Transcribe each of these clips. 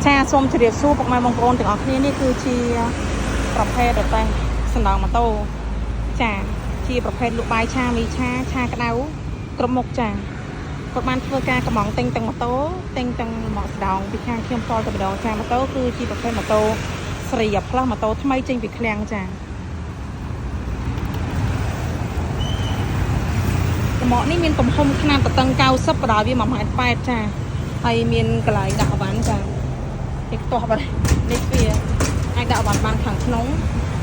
ចាសូមជម្រាបសួរពុកម៉ែបងប្អូនទាំងអស់គ្នានេះគឺជាប្រភេទរទេះសណ្ដងម៉ូតូចាជាប្រភេទលក់បាយឆាមីឆាឆាក្តៅគ្រប់មុខចាគាត់បានធ្វើការកម្មង់ទិញទាំងម៉ូតូទិញទាំងម៉កស្ដងពីខាងខ្ញុំផ្ទាល់តែម្ដងចាម៉ូតូគឺជាប្រភេទម៉ូតូស្រីផ្លាស់ម៉ូតូថ្មីចេញពីឃ្លាំងចាល្មកនេះមានទំហំខ្នាតតឹង90បដ ாய் វា1ម៉ែត្រ8ចាហើយមានកន្លែងដាក់អវ៉ាន់ចា នេះខ្ទាស់បាត់នេះវាអាចដាក់អវ៉ាន់បានខាងក្នុង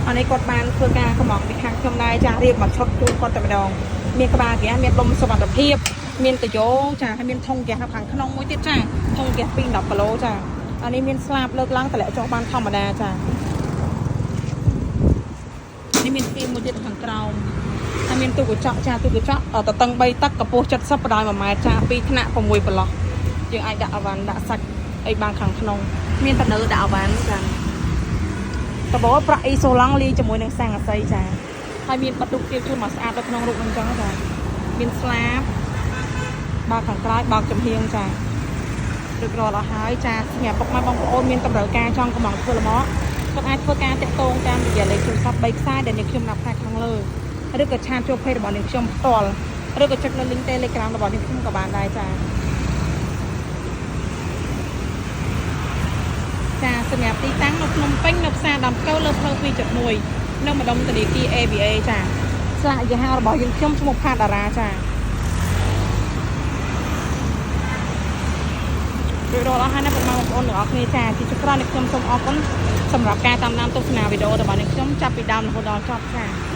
អានេះគាត់បានធ្វើការកម្មង់ពីខាងខ្ញុំដែរចារៀបមកឈុតជូនគាត់តែម្ដងមានក្បាលហ្គាសមានដុំសុវត្ថិភាពមានតយោចាហើយមានធុងហ្គាសនៅខាងក្នុងមួយទៀតចាធុងហ្គាស2 10គីឡូចាអានេះមានស្លាបលើកឡើងតម្លាក់ចុះបានធម្មតាចានេះមានទ្វារមួយទៀតខាងក្រោមហើយមានទូកញ្ចក់ចាទូកញ្ចក់តតឹង3ទឹកកម្ពស់70បដ ாய் 1ម៉ែត្រចា2ថ្នាក់6ប្រឡោះយើងអាចដាក់អវ៉ាន់ដាក់សាច់អីបានខាងក្នុងមានតនៅដាក់អវ៉ាន់ចា ដបប្រាក់អ៊ីសូឡង់លាយជាមួយនឹងស័ង្កសីចាហើយមានបិទរូបភាពជូនមកស្អាតនៅក្នុងរូបហ្នឹងចឹងចាមានស្លាបបើកខាងក្រោយបើកចំហៀងចារួចរាល់អស់ហើយចាសម្រាប់ពុកម៉ែបងប្អូនមានតម្រូវការចង់កម្មង់ធ្វើលម៉គាត់អាចធ្វើការតាក់ទងតាមរយៈលេខទូរស័ព្ទ3ខ្សែដែលនាងខ្ញុំដាក់ផ្សាយខាងលើឬក៏chat ចូល page របស់នាងខ្ញុំផ្ទាល់ឬក៏ចុចនៅ link Telegram របស់នាងខ្ញុំក៏បានដែរចាចាសម្រាប់ទីតាំងនៅភ្នំពេញនៅផ្សារដើមផ្កូវលើផ្លូវ2.1នៅម្ដុំធនាគារ ABA ចាស្លាកយីហោរបស់យើងខ្ញុំឈ្មោះផាតារាចារួចរាល់អស់ហើយណាពុកម៉ែបងប្អូនទាំងអស់គ្នាចាជាចុងក្រោយនេះខ្ញុំសូមអរគុណសម្រាប់ការតាមដានទស្សនាវីដេអូរបស់នេះខ្ញុំចាប់ពីដើមរហូតដល់ចប់ចា។